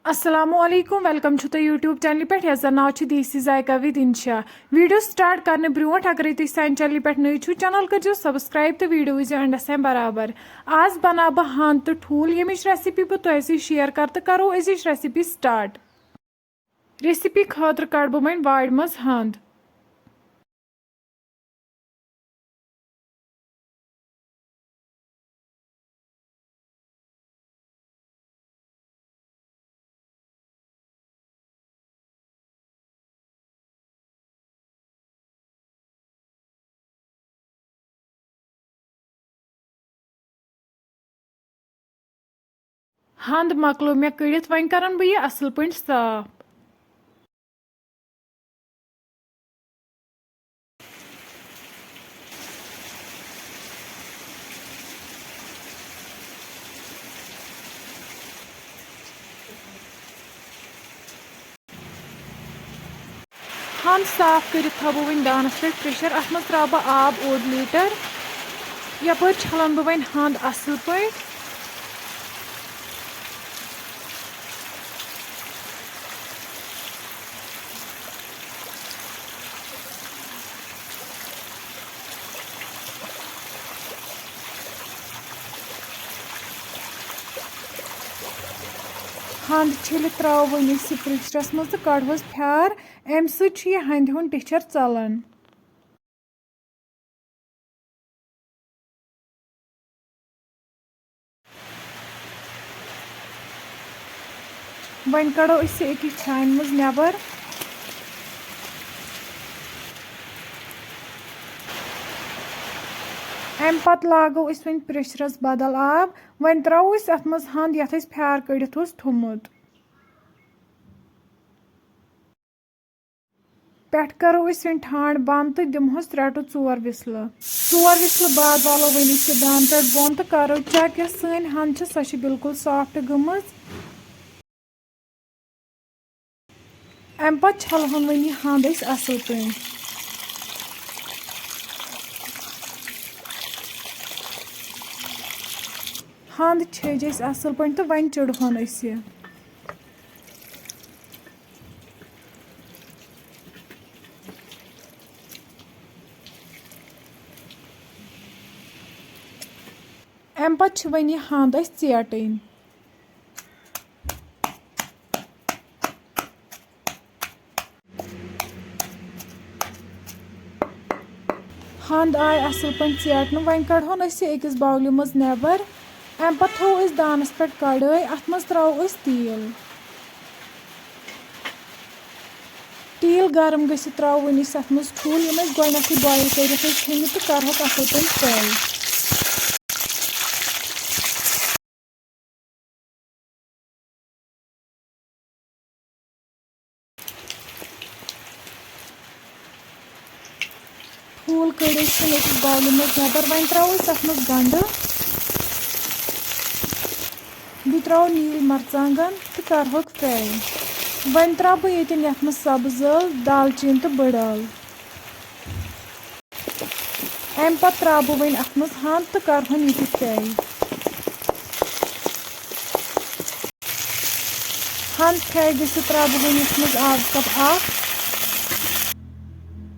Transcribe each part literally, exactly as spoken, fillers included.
السلام علیکم، welcome چھُ تۄہہِ YouTube چینلہِ پٮ۪ٹھ یَتھ زَن ناو چھُ دیسی ذائقہ with انشا۔ ویڈیو سٹارٹ کرنہٕ برونٛٹھ اگرے تُہۍ سانہِ چینلہِ پٮ۪ٹھ نٔوۍ چھِو، چینل کٔرزیٚو سبسکرائب تہٕ ویڈیو وٕچھزیٚو اینڈس تام برابر۔ آز بناو بہٕ ہَنٛد تہٕ ٹھوٗل، ییٚمِچ ریسیپی بہٕ تۄہہِ سۭتۍ شیئر کرٕ تہٕ کرو أزِچ ریسیپی سٹارٹ۔ ریسیپی خٲطرٕ کڑٕ بہٕ وۄنۍ وارِ منٛز ہَنٛد۔ ہَنٛد مۄکلو مےٚ کٔڑِتھ، وۄنۍ کرن بہٕ یہِ اصل پٲٹھۍ صاف۔ ہَنٛد صاف کٔرِتھ تھاوٕ بہٕ وۄنۍ دانَس پٮ۪ٹھ پریشر۔ اَتھ منٛز ترٛاوٕ بہٕ آب اوٚڑ لیٖٹر۔ یَپٲرۍ چھَلَن بہٕ وۄنۍ ہَنٛد اَصٕل پٲٹھۍ۔ ہَنٛد چھٔلِتھ ترٛاوو وۄنۍ أسۍ یہِ پریشرَس منٛز تہٕ کڑہوس پھیار۔ اَمہِ سۭتۍ چھُ یہِ ہَنٛدِ ہُنٛد ٹِچھر ژَلان۔ وۄنۍ کڑو أسۍ یہِ أکِس چھانہِ منٛز نٮ۪بر۔ اَمہِ پتہٕ لاگو أسۍ وۄنۍ پریشرس بدل آب۔ وۄنۍ ترٛاوو أسۍ اَتھ منٛز ہَنٛد یَتھ اَسہِ پھیار کٔڑِتھ اوس تھوٚمُت۔ پٮ۪ٹھ کرو أسۍ وۄنۍ ٹھانٛڈ بنٛد تہٕ دِمہوس ترٛےٚ to ژور وِسلہٕ۔ ژور وِسلہٕ بعد والو وۄنۍ أسۍ یہِ دانہٕ پٮ۪ٹھ بۄن تہٕ کرو check یۄس سٲنۍ ہَنٛد چھِ، سۄ چھِ بالکل soft گٔمٕژ۔ اَمہِ پتہٕ چھلہون وۄنۍ یہِ ہَنٛد أسۍ اَصٕل پٲٹھۍ۔ ہَنٛد چھٔج أسۍ اَصٕل پٲٹھۍ تہٕ وۄنۍ چُڑہون أسۍ یہِ۔ اَمہِ پتہٕ چھِ وۄنۍ یہِ ہَنٛد اَسہِ ژیٹٕنۍ۔ ہَنٛد آے اَصٕل پٲٹھۍ ژیٹنہٕ۔ وۄنۍ کَڑہون أسۍ یہِ أکِس bowlہِ منٛز نٮ۪بر۔ اَمہِ پَتہٕ تھاوو أسۍ دانَس پٮ۪ٹھ کڑٲے۔ اَتھ منٛز ترٛاوو أسۍ تیٖل۔ تیٖل گرم گٔژھِتھ ترٛاوو وۄنۍ أسۍ اَتھ منٛز ٹھوٗل، یِم اَسہِ گۄڈٕنٮ۪تھٕے boil کٔرِتھ ٲسۍ تھٲیمٕتۍ، تہٕ کَرہوکھ اَصٕل پٲٹھۍ fry۔ ٹھوٗل کٔڑۍ أسۍ وۄنۍ أکِس bowlہِ منٛز نٮ۪بر۔ وۄنۍ ترٛاوو أسۍ اَتھ منٛز گنٛڈٕ، بیٚیہِ ترٛاوو نیٖلۍ مرژٕوانٛگن تہٕ کرہوکھ fry۔ وۄنۍ ترٛاوٕ بہٕ ییٚتٮ۪ن یَتھ منٛز سبٕز ٲلہٕ، دالچیٖن تہٕ بٔڑ ٲلہٕ۔ اَمہِ پَتہٕ ترٛاوٕ بہٕ وۄنۍ اَتھ منٛز ہَنٛد تہٕ کَرٕہون یہِ تہِ fry۔ ہَنٛد fry گٔژھِتھ ترٛاوٕ بہٕ وۄنۍ یَتھ منٛز آبہٕ cup اَکھ۔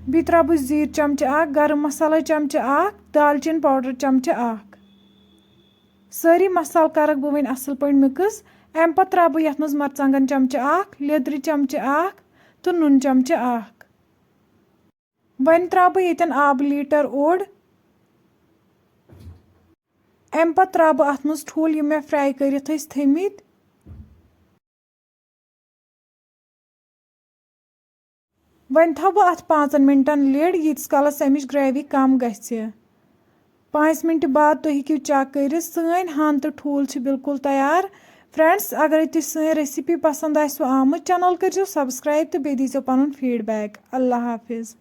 بیٚیہِ ترٛاوٕ بہٕ زیٖرٕ چمچہٕ اَکھ، گرم مصالہ چمچہٕ اَکھ، دالچیٖن powder چمچہٕ اَکھ۔ سٲری مصالہٕ کَرَکھ بہٕ وۄنۍ اَصٕل پٲٹھۍ mix۔ اَمہِ پَتہٕ ترٛاوٕ بہٕ یَتھ منٛز مرژٕوانٛگن چمچہٕ اَکھ، لیٚدرِ چمچہٕ اَکھ تہٕ نُن چمچہٕ اَکھ۔ وۄنۍ ترٛاوٕ بہٕ ییٚتٮ۪ن آبہٕ لیٖٹر اوٚڑ۔ اَمہِ پَتہٕ ترٛاوٕ بہٕ اَتھ منٛز ٹھوٗل، یِم مےٚ fry کٔرِتھ ٲسۍ تھٲیمٕتۍ۔ وۄنۍ تھاوٕ بہٕ اَتھ پانٛژَن مِنٹَن lid، ییٖتِس کالَس اَمِچ gravy کَم گژھِ۔ پانٛژِ مِنٹہِ بعد تُہۍ ہیٚکِو check کٔرِتھ، سٲنۍ ہَنٛد تہٕ ٹھوٗل چھِ بالکل تیار۔ Friends، اگرے تُہۍ سٲنۍ recipe پسنٛد آسِوٕ آمٕژ، channel کٔرۍزیو subscribe تہٕ بیٚیہِ دیٖزیو پنُن feedback۔ اللہ حافظ۔